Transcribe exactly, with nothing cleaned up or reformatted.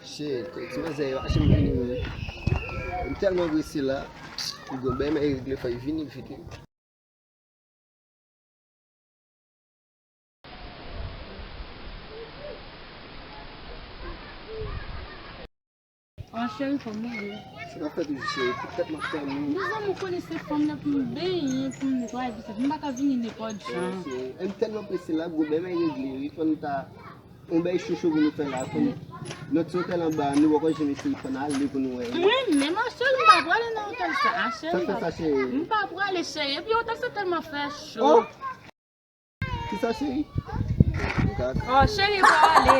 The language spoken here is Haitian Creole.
Shit, ti manzè yo, achte m vini, wi. M tèlman prese la. Gon bèy mwen regle, fò l vini vit, wi. An cheri, kòman w ye? Sa k ap fèt toujou, cheri? Poutèt m ap tann ou. Mezanmi, ou konnen se fanm nan pou m benyen, pou m netwaye, pou sa. M pa ka vini nenpòt jan. Cheri, m tèlman prese la, gon bèy mwen regle, wi. Fò n ta yon bèy cho cho pou nou fè la. Fò n, lòt se otèl anba, nou poko janm eseye fò n ale pou nou wè. Mwen menm, an cheri, m pa prale nan otèl sa, an cheri. Sa k fè sa, cheri? M pa prale, cheri. Epi otèl sa tèlman fè cho. Oh! Kisa, cheri? Oh, cheri, pa ale.